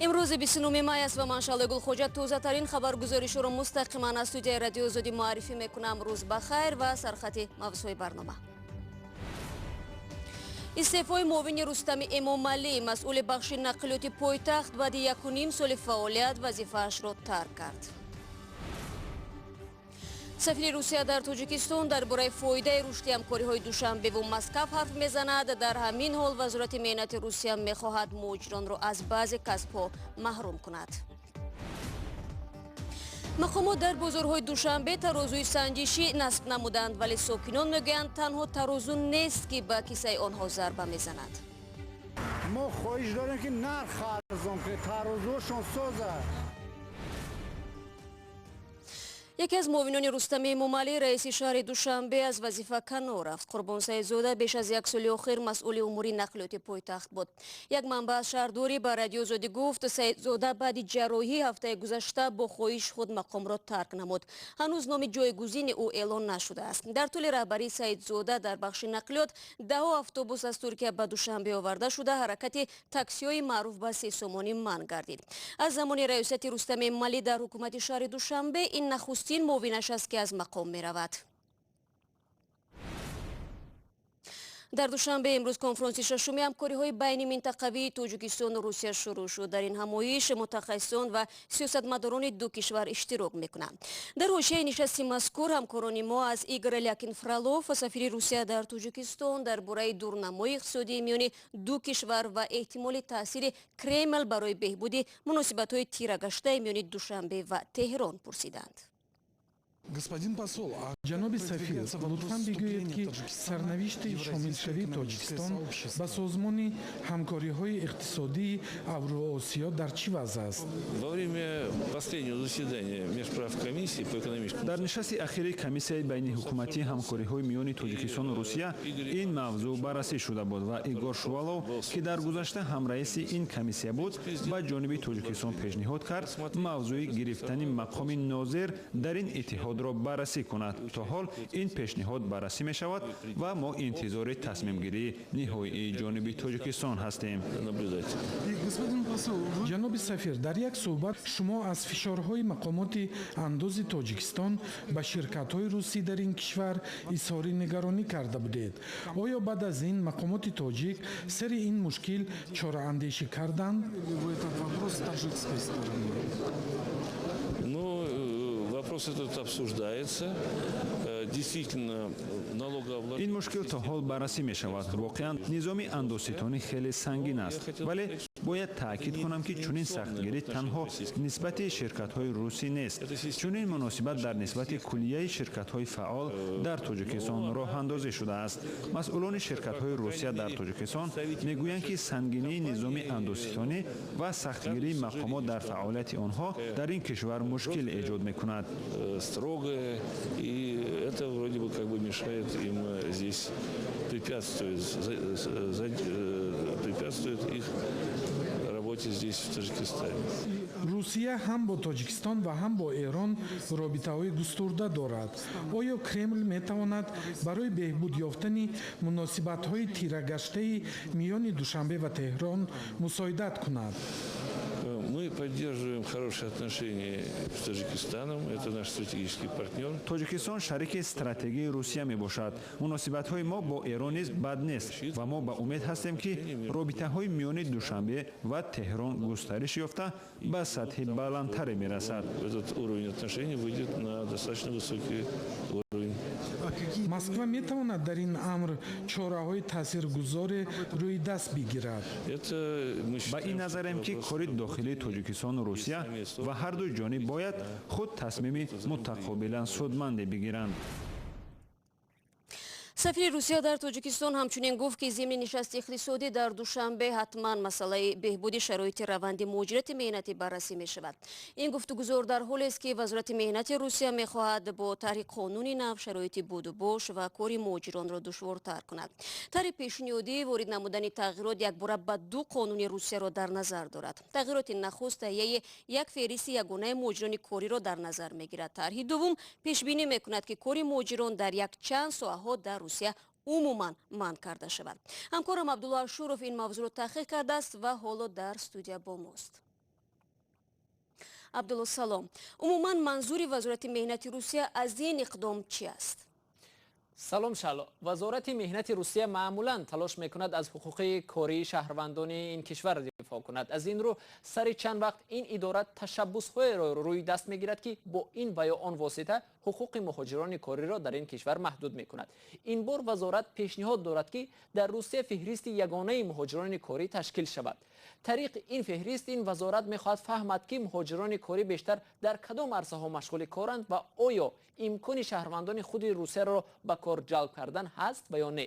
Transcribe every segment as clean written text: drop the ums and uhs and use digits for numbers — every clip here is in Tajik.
Имрӯзи 29 май аст ва ман, Шаҳлои Гулхоҷа, тозатарин хабаргузоришҳоро мустақиман аз студияи Радиои Озодӣ муаррифӣ мекунам. Рӯз ба хайр ва сархати мавзӯи барнома. Истеъфои муовини Рустами Эмомалӣ, масъули бахши нақлиёти пойтахт баъди 1,5 соли фаъолият вазифаашро тарк кард. Сафири Русия дар Тоҷикистон дар бораи фоидаи рушди ҳамкориҳои Душанбеву Москав ҳарф мезанад. Дар ҳамин ҳол Вазорати меҳнати Русия мехоҳад муҳоҷиронро аз баъзе касбҳо маҳрум кунад. Мақомот дар бозорҳои Душанбе тарозуи санҷишӣ насб намуданд, вале сокинон мегӯянд, танҳо тарозу нест, ки ба кисаи онҳо зарба мезанад. Мо хоҳиш дорем, ки нарх арзон кунед, тарозуошон созад. Яке аз муовинони Рустами Эмомалӣ, раиси шаҳри Душанбе, аз вазифа канор рафт. Қурбон Саидзода беш аз як соли охир масъули умури нақлиёти пойтахт буд. Як манбаъ аз шаҳрдорӣ ба Радиои Озодӣ гуфт, Саидзода баъди ҷарроҳӣ ҳафтаи гузашта бо хоҳиш худ мақомро тарк намуд. Ҳанӯз номи ҷойгузини ӯ эълон нашудааст. Дар тӯли раҳбарии Саидзода дар бахши нақлиёт даҳо автобус аз Туркия ба Душанбе оварда шуда, ҳаракати таксиҳои маъруф ба сесомонӣ манъ гардид. Аз замони раёсати Рустами Эмомалӣ дар ҳукумати шаҳри Душанбе ин нахустин муовинаш аст, ки аз мақом меравад. Дар Душанбе имрӯз конфронси шашуми ҳамкориҳои байни минтақавии Тоҷикистону Русия шурӯъ шуд. Дар ин ҳамоиш мутахассисон ва сиёсатмадорони ду кишвар иштирок мекунанд. Дар ҳошияи нишасти мазкур ҳамкорони мо аз Игор Лякин Фролов, сафири Русия дар Тоҷикистон, дар бораи дурнамои иқтисодии миёни ду кишвар ва эҳтимоли таъсири Кремл барои беҳбуди муносибатҳои тирагаштаи миёни Душанбе ва Теҳрон пурсиданд. Господин посол, а Ҷаноби сафир, лутфан бигӯед, ки сарнавишти шомилшавии Тоҷикистон ба Созмони ҳамкориҳои иқтисодии Авроосиё дар чӣ вазъ аст? Во время последнего заседания Межправкомиссии по экономическому Дар нишасти ахири Комиссияи байниҳукуматии ҳамкориҳои миёни Тоҷикистону Русия ин мавзӯъ баррасӣ шуда буд ва Игор Шувалов, ки дар гузашта ҳамраиси ин комиссия буд, ба ҷониби Тоҷикистон пешниҳод кард мавзӯи гирифтани мақоми нозир дар ин иттиҳодро баррасӣ кунад. То ҳол ин пешниҳод баррасӣ мешавад ва мо интизори тасмимгирии ниҳоии ҷониби Тоҷикистон ҳастем. Наблюдать. Господин посол, вы Ҷаноби сафир, дар як суҳбат шумо аз фишорҳои мақомоти андози Тоҷикистон ба ширкатҳои русӣ дар ин кишвар изҳори нигаронӣ карда будед. Оё баъд аз ин мақомоти тоҷик сари ин мушкил чораандешӣ карданд? Ли вы этот вопрос с таджикской стороной? Ну, вопрос этот обсуждается. Действительно, налогообложение Ин мушкил то ҳол баррасӣ мешавад. Воқеан, низоми андозситонӣ хеле сангин аст, вале бояд таъкид кунам, ки чунин сахтгирӣ танҳо нисбати ширкатҳои русӣ нест. Чунин муносибат дар нисбати куллияи ширкатҳои фаъол дар Тоҷикистон роҳандозӣ шудааст. Масъулони ширкатҳои Русия дар Тоҷикистон мегӯянд, ки сангинии низоми андозситонӣ ва сахтгирии мақомот дар фаъолияти онҳо дар ин кишвар мушкил эҷод мекунад. Строгое, и это вроде бы как бы мешает им здесь, препятствует их работе здесь, в Таджикистане. Русия ҳам бо Тоҷикистон ва ҳам бо Эрон робитаҳои густурда дорад. Оё Кремл метавонад барои беҳбуд ёфтани муносибатҳои тирагаштаи миёни Душанбе ва Теҳрон мусоидат кунад? Мы поддерживаем хорошие отношения с Таджикистаном. Это наш стратегический партнер. Тоҷикистон шарики стратегии Русия мебошад. Муносибатҳои мо бо Эрон низ бад нест ва мо ба умед ҳастем, ки робитаҳои миёни Душанбе ва Теҳрон густариш ёфта, ба сатҳи баландтаре мерасад. Этот уровень отношений выйдет на достаточно высокий уровень. Москва метавонад дар ин амр чораҳои таъсиргузоре рӯи даст бигирад? Это мы Ба считаем, ин назарем, ки кори дохилии Тоҷикистону Русия ва ҳарду ҷониб бояд худ тасмими мутақобилан судманде бигиранд. Сафири Русия дар Тоҷикистон ҳамчунин гуфт, ки зимни нишасти иқтисодӣ дар Душанбе ҳатман масъалаи беҳбуди шароити раванди муҳоҷирати меҳнатӣ баррасӣ мешавад. Ин гуфтугузор дар ҳолест, ки Вазорати меҳнати Русия мехоҳад бо тарҳи қонуни нав шароити будубош ва кори муҳоҷиронро душвортар кунад. Тарҳи пешниҳодӣ ворид намудани тағйирот якбора ба ду қонуни Русияро дар назар дорад. Тағйироти нахуст таҳияи як феҳристи ягонаи муҳоҷирони кориро дар назар мегирад. Тарҳи дуввум пешбинӣ мекунад, ки кори муҳоҷирон дар якчанд соҳаҳо дар Русия умуман манъ карда шавад. Ҳамкорам Абдулло Ашуров ин мавзӯъро таҳқиқ кардааст ва ҳоло дар студия бо мост. Абдулло, салом. Умуман манзури Вазорати меҳнати Русия аз ин иқдом чӣ аст? Салом, Шаъло. Вазорати меҳнати Русия маъмулан талош мекунад аз ҳуқуқи кории шаҳрвандони ин кишвар дифоъ кунад. Аз ин рӯ сари чанд вақт ин идора ташаббусҳоеро рӯи даст мегирад, ки бо ин ва ё он восита ҳуқуқи муҳоҷирони кориро дар ин кишвар маҳдуд мекунад. Ин бор вазорат пешниҳод дорад, ки дар Русия феҳристи ягонаи муҳоҷирони корӣ ташкил шавад. Тариқи ин феҳрист ин вазорат мехоҳад фаҳмад, ки муҳоҷирони корӣ бештар дар кадом арсаҳо машғули коранд ва оё имкони шаҳрвандони худи русияро ба кор ҷалб кардан ҳаст ва ё не.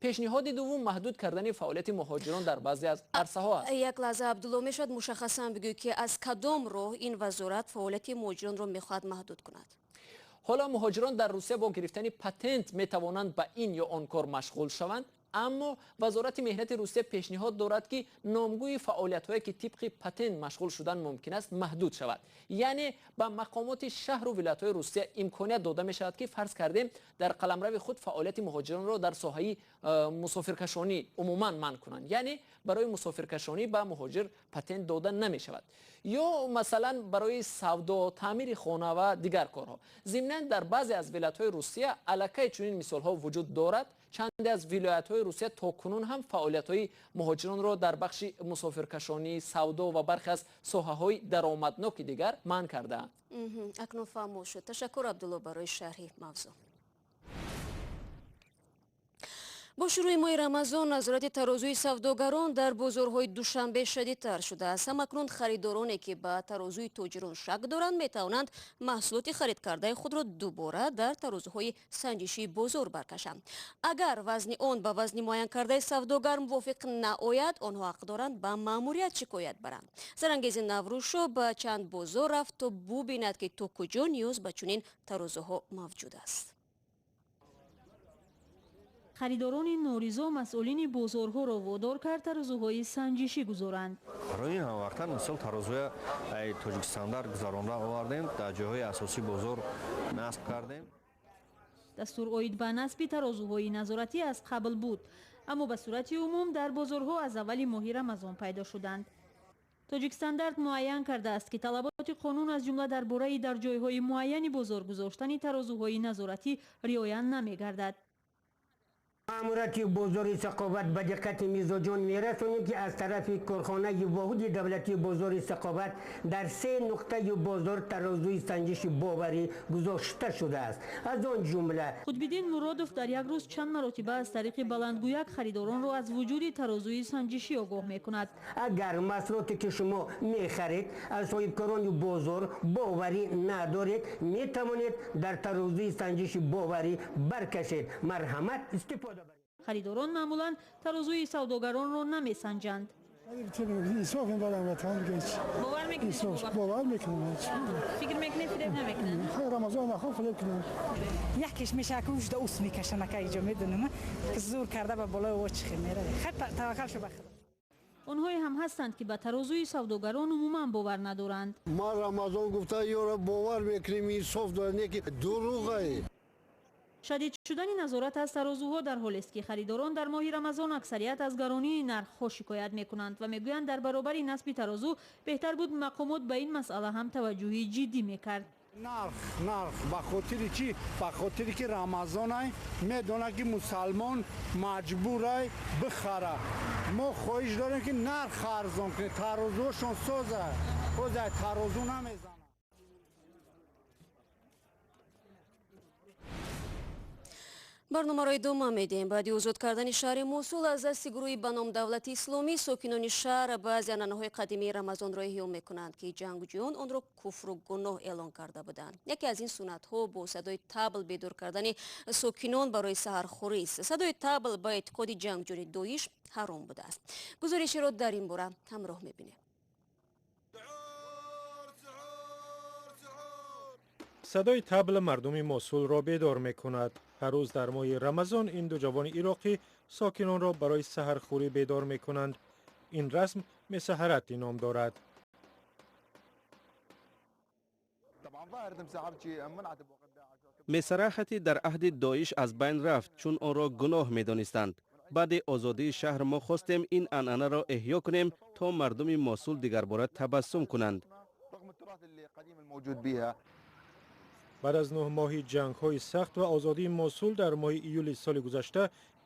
Пешниҳоди дуввум маҳдуд кардани фаъолияти муҳоҷирон дар баъзе аз арсаҳо аст. Як лаҳза, Абдулло, мешавад мушаххасан бигӯед, ки аз кадом роҳ ин вазорат фаъолияти муҳоҷиронро мехоҳад маҳдуд кунад? Ҳоло муҳоҷирон дар Русия бо гирифтани патент метавонанд ба ин ё он кор машғул шаванд, аммо Вазорати меҳнати Русия пешниҳод дорад, ки номгӯи фаъолиятҳое, ки тибқи патент машғул шудан мумкин аст, маҳдуд шавад. Яъне ба мақомоти шаҳру вилоятҳои Русия имконият дода мешавад, ки фарз кардем дар қаламрави худ фаъолияти муҳоҷиронро дар соҳаи мусофиркашонӣ умуман манъ кунанд. Яъне барои мусофиркашонӣ ба муҳоҷир патент дода намешавад, ё масалан барои савдо, таъмири хона ва дигар корҳо. Зимнан дар баъзе аз вилоятҳои Русия аллакай чунин мисолҳо вуҷуд дорад. Чанде аз вилоятҳои Русия то кунун ҳам фаъолиятҳои муҳоҷиронро дар бахши мусофиркашонӣ, савдо ва бархе аз соҳаҳои даромадноки дигар манъ кардаанд. Акнун фаҳмо шуд. Ташаккур, Абдулло, барои шарҳи мавзӯъ. Бо шурӯи моҳи Рамазон назорати тарозуи савдогарон дар бозорҳои Душанбе шадидтар шудааст. Ҳамакнун харидороне, ки ба тарозуи тоҷирон шак доранд, метавонанд маҳсулоти харидкардаи худро дубора дар тарозуҳои санҷишии бозор баркашанд. Агар вазни он ба вазни муайянкардаи савдогар мувофиқ наояд, онҳо ҳақ доранд ба маъмурият шикоят баранд. Зарангези Наврӯзшо ба чанд бозор рафт, то бубинад, ки то куҷо ниёз ба чунин тарозуҳо мавҷуд аст. Харидорони норизо масъулини бозорҳоро водор кард тарозуҳои санҷишӣ гузоранд. Барои ин ҳамвақта мисол тарозуя Тоҷикстандарт гузаронда овардем, дар ҷойҳои асосии бозор насб кардем. Дастур оид ба насби тарозуҳои назоратӣ аз қабл буд, аммо ба сурати умум дар бозорҳо аз аввали моҳи Рамазон пайдо шуданд. Тоҷикстандарт муайян кардааст, ки талаботи қонун аз ҷумла дар бораи дар ҷойҳои муайяни бозор гузоштани тарозуҳои назоратӣ риоя намегардад. Маъмурияти бозори Сақоват ба диққати мизоҷон мерасонем, ки аз тарафи корхонаи воҳиди давлатии бозори Сақоват дар се нуқтаи бозор тарозуи санҷиши боварӣ гузошта шудааст. Аз он ҷумла Қутбиддин Муродов дар як рӯз чанд маротиба аз тариқи баландгӯяк харидоронро аз вуҷуди тарозуи санҷишӣ огоҳ мекунад. Агар маҳсулоте, ки шумо мехаред, аз соҳибкорони бозор боварӣ надоред, метавонед дар тарозуи санҷиши боварӣ баркашед. Марҳамат, истифода. Харидорон маъмулан тарозуи савдогаронро намесанҷанд. Инсоф мебарам ватан. Бовар мекунед? Бовар мекунам. Фикр мекунед, фиреб намекунанд? Рамазон нахоҳ фиреб кунам. Якеш меша ки ужда ус мекашанд, ака иҷо медонам, ки зур карда ба болои очхе меравад. Хай, таваккал шо ба Худо. Онҳое ҳам ҳастанд, ки ба тарозуи савдогарон умуман бовар надоранд. Ма Рамазон гуфта ёро бовар мекунем, инсоф дорад, не ки дурӯғае. Шадид шудани назорат аз тарозуҳо дар ҳолест, ки харидорон дар моҳи Рамазон аксарият аз гаронии нархҳо шикоят мекунанд ва мегӯянд, дар баробари насби тарозу беҳтар буд мақомот ба ин масъала ҳам таваҷҷӯҳи ҷиддӣ мекард. Нарх ба хотири чӣ? Ба хотири ки Рамазонай, медонад, ки мусалмон маҷбурай бихара. Мо хоҳиш дорем, ки нарх арзон кунед, тарозуҳошон соза, ҳозир тарозу намезанад. Барномаро идома медиҳем. Баъди озод кардани шаҳри Мусул аз дасти гурӯҳи ба ном Давлати Исломӣ, сокинони шаҳр баъзе анъанаҳои қадимии Рамазонро эҳё мекунанд, ки ҷангҷӯён онро куфру гуноҳ эълон карда буданд. Яке аз ин суннатҳо бо садои табл бедор кардани сокинон барои саҳархӯрист. Садои табл ба эътиқоди ҷангҷӯёни Доиш ҳаром будааст. Гузориширо дар ин бора ҳамроҳ мебинем. Садои табл мардуми Мосулро бедор мекунад. Ҳар рӯз дар моҳи Рамазон ин ду ҷавони ироқӣ сокинонро барои саҳархӯрӣ бедор мекунанд. Ин расм месаҳаратӣ ном дорад. Месарахатӣ дар аҳди Доиш аз байн рафт, чун онро гуноҳ медонистанд. Баъди озодии шаҳр мо хостем ин анъанаро эҳё кунем, то мардуми Мосул дигарбора табассум кунанд. Баъд аз 9 моҳи ҷангҳои сахт ва озодии Мосул дар моҳи июли соли гузашта,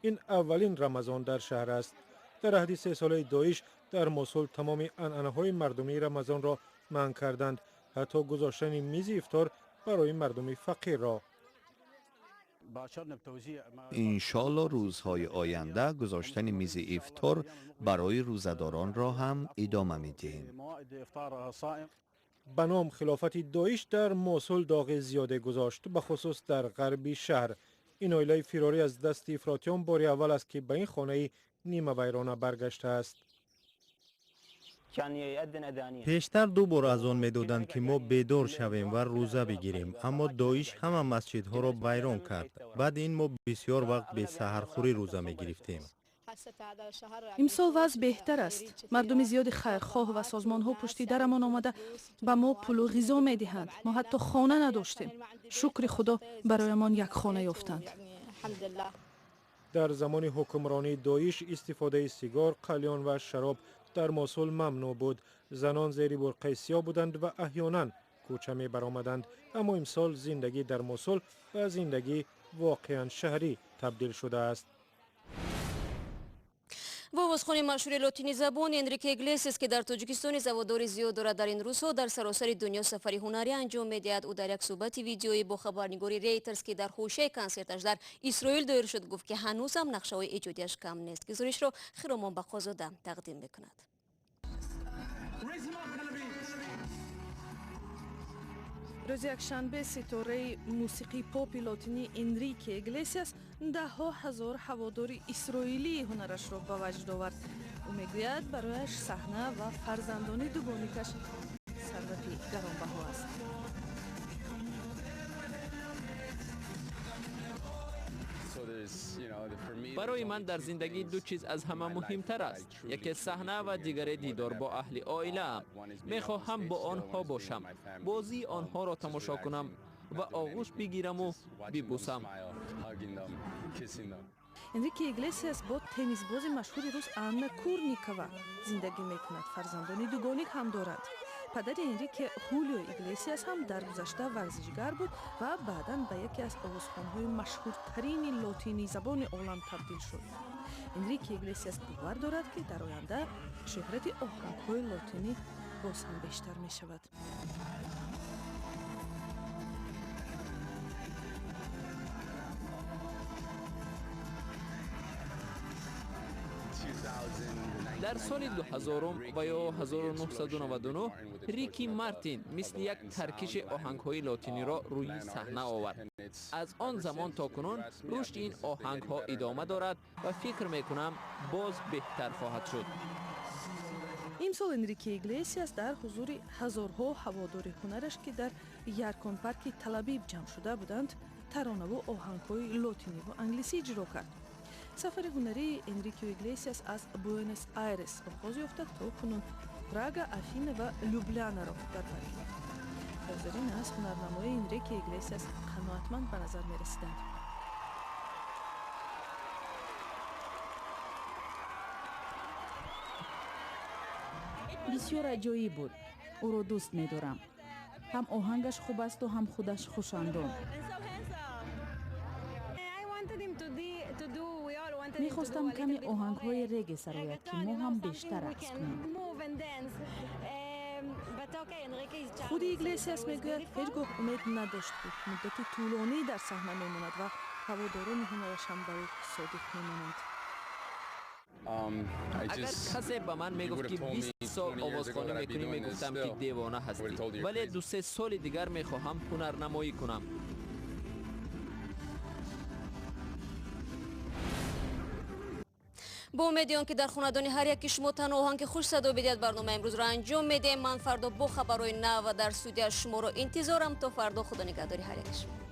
ин аввалин Рамазон дар шаҳр аст. Дар аҳди сесолаи Доиш дар Мосул тамоми анъанаҳои мардумии Рамазонро манъ карданд, ҳатто гузоштани мизи ифтор барои мардуми фақирро. Иншоалло рӯзҳои оянда гузоштани мизи ифтор барои рӯзадоронро ҳам идома медиҳем. Ба ном хилофати Доиш дар Мосул доғи зиёде гузошт, бахусус дар ғарби шаҳр. Ин оилаи фирорӣ аз дасти ифротиён бори аввал аст, ки ба ин хонаи нимавайрона баргаштааст. Пештар ду бор азон медоданд, ки мо бедор шавем ва рӯза бигирем, аммо Доиш ҳама масҷидҳоро вайрон кард. Баъди ин мо бисёр вақт бесаҳархӯрӣ рӯза мегирифтем. Имсол вазъ беҳтар аст. Мардуми зиёди хайрхоҳ ва созмонҳо пушти дарамон омада ба мо пулу ғизо медиҳанд. Мо ҳатто хона надоштем. Шукри Худо, бароямон як хона ёфтанд. Дар замони ҳукмронии Доиш истифодаи сигор, қалён ва шароб дар Мосул мамнӯъ буд. Занон зери бурқаи сиёҳ буданд ва аҳёнан кӯча мебаромаданд. Аммо имсол зиндагӣ дар Мосул ба зиндагии воқеан шаҳрӣ табдил шудааст. Бо овозхони машҳури лотинизабон Энрике Иглесиас, ки дар Тоҷикистони ҳаводори зиёд дорад, дар ин рӯзҳо дар саросари дунё сафари ҳунарӣ анҷом медиҳад. Ӯ дар як суҳбати видеоӣ бо хабарнигори Рейтерс, ки дар ҳошияи консерташ дар Исроил доир шуд, гуфт, ки ҳанӯзам нақшаҳои эҷодиаш кам нест. Гузоришро Хиромон Бақозода тақдим мекунад. Рӯзи якшанбе ситораи мусиқии попи лотинӣ Энрике Иглесиас даҳҳо ҳазор ҳаводори исроилии ҳунарашро ба ваҷд овард. Ӯ мегӯяд, барояш саҳна ва фарзандони дугоникаш сарвати гаронбаҳо аст. Барои ман дар зиндагӣ ду чиз аз ҳама муҳимтар аст. Яке саҳна ва дигаре дидор бо аҳли оилаам. Мехоҳам бо онҳо бошам, бозии онҳоро тамошо кунам ва оғӯш бигираму бибӯсам. Энрике Иглесиас бо теннисбози машҳури рус Анна Курникова зиндагӣ мекунад. Фарзандони дугоник ҳам дорад. Падари Энрике Хулио Иглесиас ҳам дар гузашта варзишгар буд ва баъдан ба яке аз овозхонҳои машҳуртарини лотинизабони олам табдил шуд. Энрике Иглесиас бовар дорад, ки дар оянда шӯҳрати оҳангҳои лотинӣ боз ҳам бештар мешавад. Дар соли 2000 ва ё 1999 Рики Мартин мисли як таркиши оҳангҳои лотиниро рӯи саҳна овард. Аз он замон то кунун рушди ин оҳангҳо идома дорад ва фикр мекунам, боз беҳтар хоҳад шуд. Имсол Энрике Иглесиас дар ҳузури ҳазорҳо ҳаводори ҳунараш, ки дар Яркон парки Телабиб ҷамъ шуда буданд, таронаву оҳангҳои лотиниву англисӣ иҷро кард. Сафари ҳунарии Энрике Иглесиас аз Буэнос Айрес оғоз ёфта, то кунун Прага, Афина ва Люблянаро дар бар гирифт. Ҳозирин аз ҳунарнамоии Энрике Иглесиас қаноатманд ба назар мерасиданд. Бисёр аҷоиб буд. Ӯро дӯст медорам. Ҳам оҳангаш хуб асту ҳам худаш хушандом. Мехостам каме оҳангҳои реге сарояд, ки мо ҳам бештар рақс кунем. Худи Иглесиас мегӯяд, ҳеҷ гоҳ умед надошт, ки муддати тӯлонӣ дар саҳна мемонад ва ҳаводорони ҳунараш ҳам ба ӯ содиқ мемонанд. Агар касе ба ман мегуфт, ки 20 сол овозхонӣ мекунӣ, мегуфтам, ки девона ҳастӣ, вале 2-3 соли дигар мехоҳам ҳунарнамоӣ кунам. Бо умеди он ки дар хонадони ҳар яки шумо танҳо оҳанги хуш садо бидиҳад, барномаи имрӯзро анҷом медиҳем. Ман фардо бо хабарҳои нав ва дар студия шуморо интизорам. То фардо, Худо нигаҳдори ҳар яки шумо.